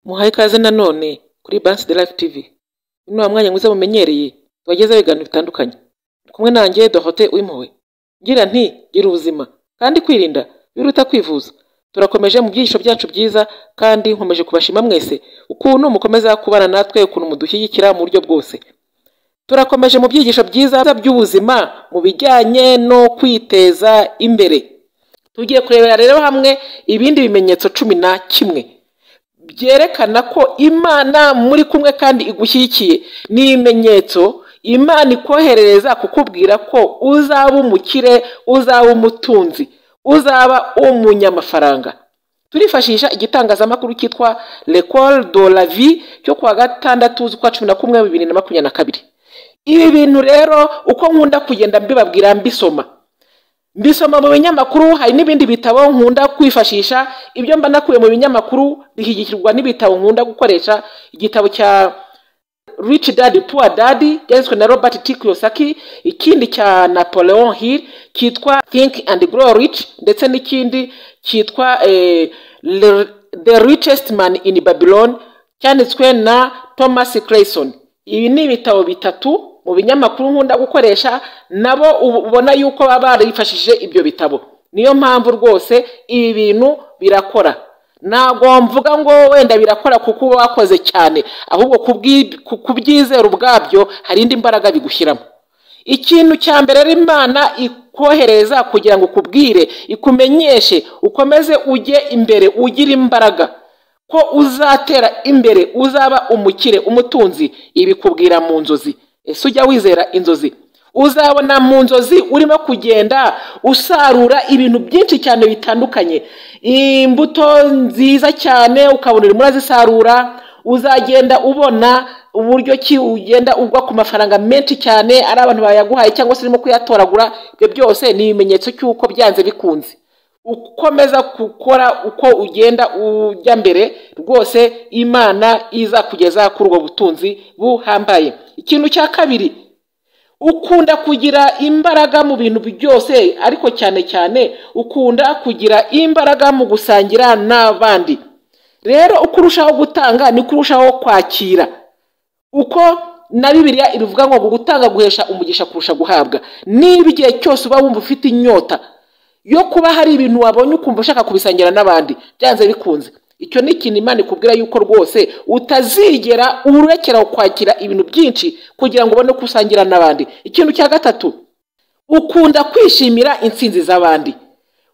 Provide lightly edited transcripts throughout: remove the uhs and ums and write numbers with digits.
Muhaye ikaze nanone kuri Bansi de Life TV. Uyu ni wa mwanya mwiza mumenyereye tubagezaho ibiganiro bitandukanye. Ndi kumwe nanjye Dorothée Uwimpuhwe. Ngira nti gira ubuzima kandi kwirinda biruta kwivuza. Turakomeje mu byigisho byacu byiza kandi nkomeje kubashima mwese ukuntu mukomeza kubana natwe, ukuntu mudushyigikira mu buryo bwose. Turakomeje mu byigisho byiza by'ubuzima mu bijyanye no kwiteza imbere. Tugiye kurebera rero hamwe ibindi bimenyetso 11 byerekana ko Imana muri kumwe kandi igushyigikiye. Ni ibimenyetso Imana ikoherereza kukubwira ko uzaba umukire, uzaba umutunzi, uzaba umunyamafaranga. Turifashisha igitangazamakuru cyitwa L'Ecole de la Vie cyo kuwa 6 z'ukwa 11 2022. Ibi bintu rero uko nkunda kugenda mbibabwira mbisoma mu binyamakuru, hari n'ibindi bitabo nkunda kwifashisha. Ibyo mba nakuye mu binyamakuru bishyigikirwa n'ibitabo nkunda gukoresha. Igitabo cya Rich Dad Poor Dad byanditswe na Robert T. Kiyosaki, ikindi cya Napoleon Hill cyitwa Think and Grow Rich, ndetse n'ikindi cyitwa The Richest Man in Babylon cyanditswe na Thomas Clayson. Ibi ni ibitabo bitatu mu binyamakuru nkunda gukoresha, nabo ubona yuko baba barifashishije ibyo bitabo. Niyo mpamvu rwose ibi bintu birakora. Ntabwo mvuga ngo wenda birakora kuko uba wakoze cyane, ahubwo kubyizera ubwabyo hari indi mbaraga bigushyiramo. Ikintu cya mbere rero Imana ikohereza kugira ngo ukubwire, ikumenyeshe, ukomeze ujye imbere, ugire imbaraga ko uzatera imbere, uzaba umukire, umutunzi. Ibikubwira mu nzozi. Ese ujya wizera inzozi? Uzabona mu nzozi urimo kugenda usarura ibintu byinshi cyane bitandukanye, imbuto nziza cyane ukabona urimo urazisarura. Uzagenda ubona uburyo ki ugenda ugwa ku mafaranga menshi cyane, ari abantu bayaguhaye cyangwa se urimo kuyatoragura. Ibyo byose ni ibimenyetso cy'uko byanze bikunze ukomeza gukora uko ugenda ujya mbere, rwose Imana izakugeza kuri ubwo butunzi buhambaye. Ikintu cya kabiri, ukunda kugira imbaraga mu bintu byose, ariko cyane cyane ukunda kugira imbaraga mu gusangira n'abandi. Rero uko urushaho gutanga niko urushaho kwakira. Uko na Bibiliya ibivuga ngo gutanga guhesha umugisha kurusha guhabwa. Niba igihe cyose uba wumva ufite inyota yo kuba hari ibintu wabonye ukumva ushaka kubisangira n'abandi, byanze bikunze icyo ni ikintu Imana ikubwira yuko rwose utazigera urekera kwakira ibintu byinshi kugira ngo ubone ko usangira n'abandi. Ikintu cya gatatu, ukunda kwishimira intsinzi z'abandi.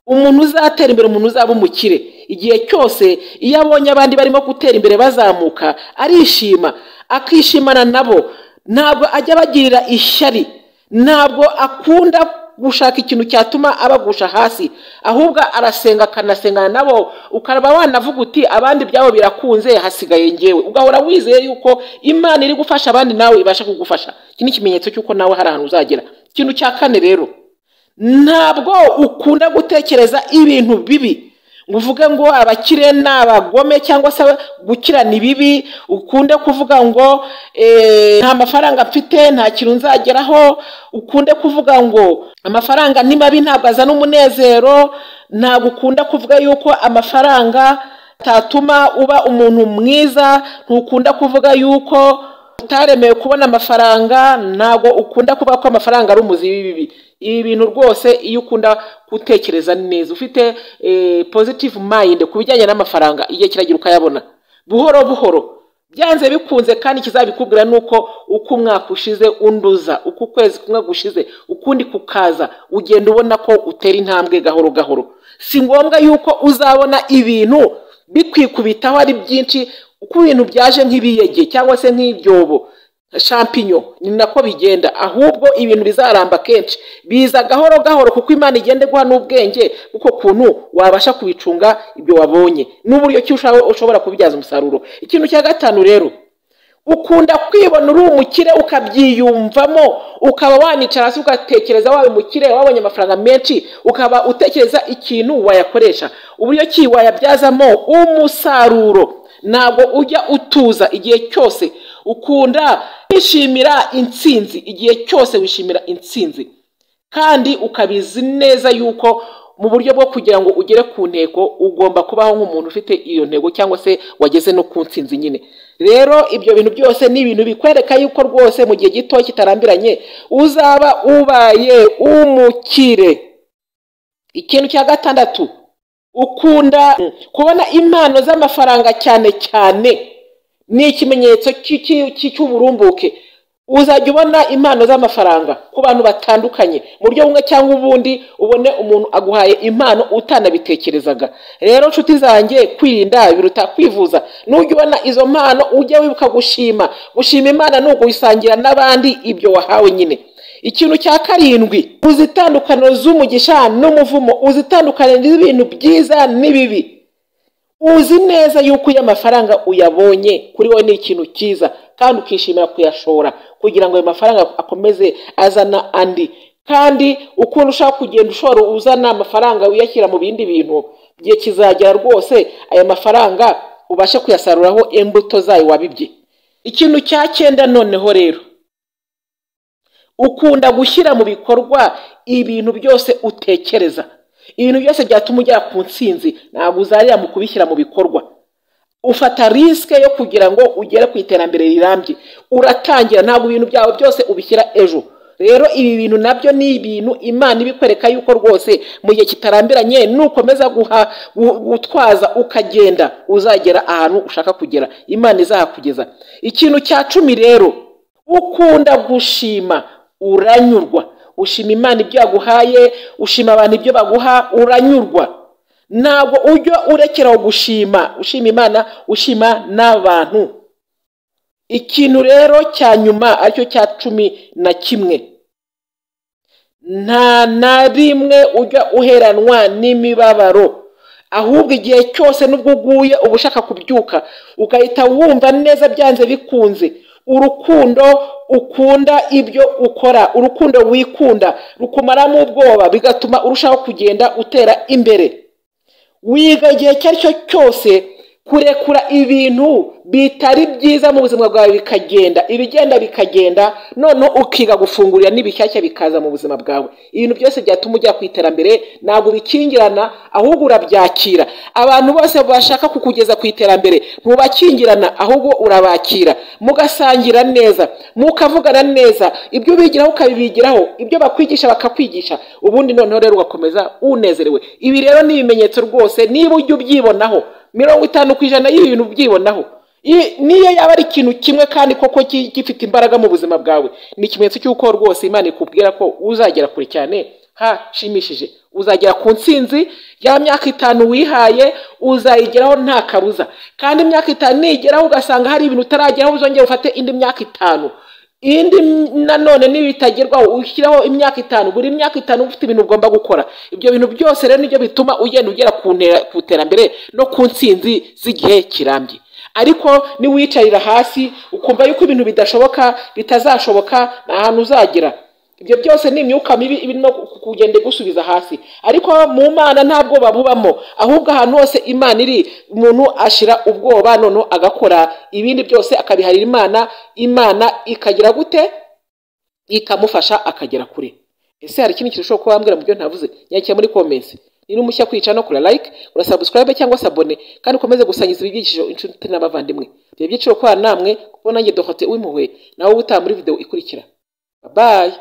Umuntu uzatera imbere, umuntu uzaba umukire, igihe cyose iyo abonye abandi barimo gutera imbere bazamuka, arishima, akishimana nabo. Ntabwo ajya abagirira ishyari, ntabwo akunda gushaka ikintu cyatuma abagusha hasi, ahubwo arasenga akanasengana nabo. Ukaba wanavuga uti abandi byabo birakunze, hasigaye ngewe. Ugahora wizeye yuko Imana iri gufasha abandi nawe ibasha kugufasha. Iki ni ikimenyetso cy'uko nawe hari ahantu uzagera. Ikintu cya kane rero, ntabwo ukunda gutekereza ibintu bibi, ngo uvuge ngo abakire ni abagome cyangwa se gukira ni bibi. Ukunde kuvuga ngo nta mafaranga mfite, nta kintu nzageraho. Ukunde kuvuga ngo amafaranga ni mabi, ntabwo azana umunezero. Ntabwo ukunda kuvuga yuko amafaranga atatuma uba umuntu mwiza. Ntukunda kuvuga yuko utaremewe kubona amafaranga. Ntabwo ukunda kuvuga ko amafaranga ari umuzi w'ibibi. Ibi bintu rwose iyo ukunda gutekereza neza, ufite positive mind ku bijyanye n'amafaranga, igihe kiragira ukayabona buhoro buhoro, byanze bikunze. Kandi ikizabikubwira nuko uko umwaka ushize unduza, uko ukwezi kumwe gushize ukundi kukaza, ugenda ubona ko utera intambwe gahoro gahoro. Si ngombwa yuko uzabona ibintu bikwikubitaho ari byinshi, uko ibintu byaje nk'ibiyege cyangwa se nk'ibyobo champignon, ni nako bigenda. Ahubwo ibintu bizaramba kenshi biza gahoro gahoro, kuko Imana igende guha n'ubwenge kuko kuntu wabasha kubicunga ibyo wabonye n'uburyo ki ushobora kubibyaza umusaruro. Ikintu cya gatanu rero, ukunda kwibona uri umukire, ukabyiyumvamo, ukaba wanicara hasi ugatekereza wabaye umukire, wabonye amafaranga menshi, ukaba utekereza ikintu wayakoresha, uburyo ki wayabyazamo umusaruro. Ntabwo ujya utuza igihe cyose, ukunda kwishimira intsinzi igihe cyose, wishimira intsinzi kandi ukabizi neza yuko mu buryo bwo kugira ngo ugere ku ntego ugomba kubaho nk'umuntu ufite iyo ntego cyangwa se wageze no ku ntsinzi nyine. Rero ibyo bintu byose ni ibintu bikwereka yuko rwose mu gihe gito kitarambiranye uzaba ubaye umukire. Ikintu cya gatandatu, ukunda kubona impano z'amafaranga cyane cyane, ni ikimenyetso cy'uburumbuke. Uzajya ubona impano z'amafaranga ku bantu batandukanye mu buryo bumwe cyangwa ubundi, ubone umuntu aguhaye impano utanabitekerezaga. Rero nshuti zanjye, kwirinda biruta kwivuza. Nujya ubona izo mpano ujye wibuka gushima. Gushima Imana ni ugusangira n'abandi ibyo wahawe nyine. Ikintu cya karindwi, uzi itandukaniro z'umugisha n'umuvumo, uzi itandukaniro z'ibintu byiza n'ibibi. Uzi neza yuko iyo amafaranga uyabonye kuri wowe ni ikintu cyiza, kandi ukishimira kuyashora kugira ngo ayo mafaranga akomeze azana andi. Kandi ukuntu ushaka kugenda ushora uzana amafaranga uyashyira mu bindi bintu, igihe kizagera rwose aya mafaranga ubashe kuyasaruraho imbuto zayo wabibye. Ikintu cya cyenda noneho rero, ukunda gushyira mu bikorwa ibintu byose utekereza. Ibintu byose byatuma ugera ku ntsinzi ntabwo uzarira mu kubishyira mu bikorwa. Ufata risque yo kugira ngo ugere ku iterambere rirambye. Uratangira, ntabwo ibintu byawe byose ubishyira ejo. Rero ibi bintu nabyo ni ibintu Imana ibikwereka yuko rwose mu gihe kitarambiranye nukomeza gutwaza ukagenda uzagera ahantu ushaka kugera, Imana izahakugeza. Ikintu cya 10 rero, ukunda gushima, uranyurwa. Ushima Imana ibyo yaguhaye, ushima abantu ibyo baguha, uranyurwa. Ntabwo ujya urekeraho gushima, ushima Imana, ushima n'abantu. Ikintu rero cya nyuma aricyo cya 11, nta na rimwe ujya uheranwa n'imibabaro, ahubwo igihe cyose nubwo uguye uba ushaka kubyuka, ugahita wumva neza byanze bikunze. Urukundo ukunda ibyo ukora, urukundo wikunda rukumaramo ubwoba, bigatuma urushaho kugenda utera imbere. Wiga igihe icyo ari cyo cyose kurekura ibintu bitari byiza mu buzima bwawe bikagenda, ibigenda bikagenda, noneho ukiga gufungurira n'ibishyashya bikaza mu buzima bwawe. Ibintu byose byatuma ujya ku iterambere ntabwo bikingirana, ahubwo urabyakira. Abantu bose bashaka kukugeza ku iterambere ntubakingirana, ahubwo urabakira, mugasangira neza, mukavugana neza, ibyo ubigiraho ukabibigiraho, ibyo bakwigisha bakakwigisha, ubundi noneho rero ugakomeza unezerewe. Ibi rero ni ibimenyetso rwose, niba ujya ubyibonaho 50% y'ibintu ubyibonaho, niyo yaba ari ikintu kimwe kandi koko gifite imbaraga mu buzima bwawe, ni ikimenyetso cy'uko rwose Imana ikubwira ko uzagera kure cyane hashimishije, uzagera ku ntsinzi ya myaka 5 wihaye, uzayigeraho nta kabuza. Kandi imyaka 5 nigeraho ugasanga hari ibintu utarageraho, uzongera ufate indi myaka 5, indi nanone nibitagerwaho ushyiraho imyaka 5. Buri myaka 5 ufite ibintu ugomba gukora. Ibyo bintu byose rero nibyo bituma ugenda ugera ku iterambere no ku ntsinzi z'igihe kirambye. Ariko niwicarira hasi ukumva yuko ibintu bidashoboka, bitazashoboka, nta hantu uzagera. Ibyo byose ni imyuka mibi irimo kugenda igusubiza hasi. Ariko mu Mana nta bwoba bubamo, ahubwo ahantu hose Imana iri umuntu ashira ubwoba, noneho agakora ibindi byose akabiharira Imana. Imana ikagira gute? Ikamufasha akagera kure. Ese hari ikindi kintu ushobora kuba wambwira mu byo ntavuze? Nyandikira muri comments. Niba umushya kwica no kura like, ura subscribe cyangwa s'abonner, kandi ukomeze gusangiza ibyigisho inshuti n'abavandimwe. Ibyo byiciro kwa namwe, kuko nanjye Dorothée Uwimpuhwe, nawe ubutaha muri video ikurikira. Bye.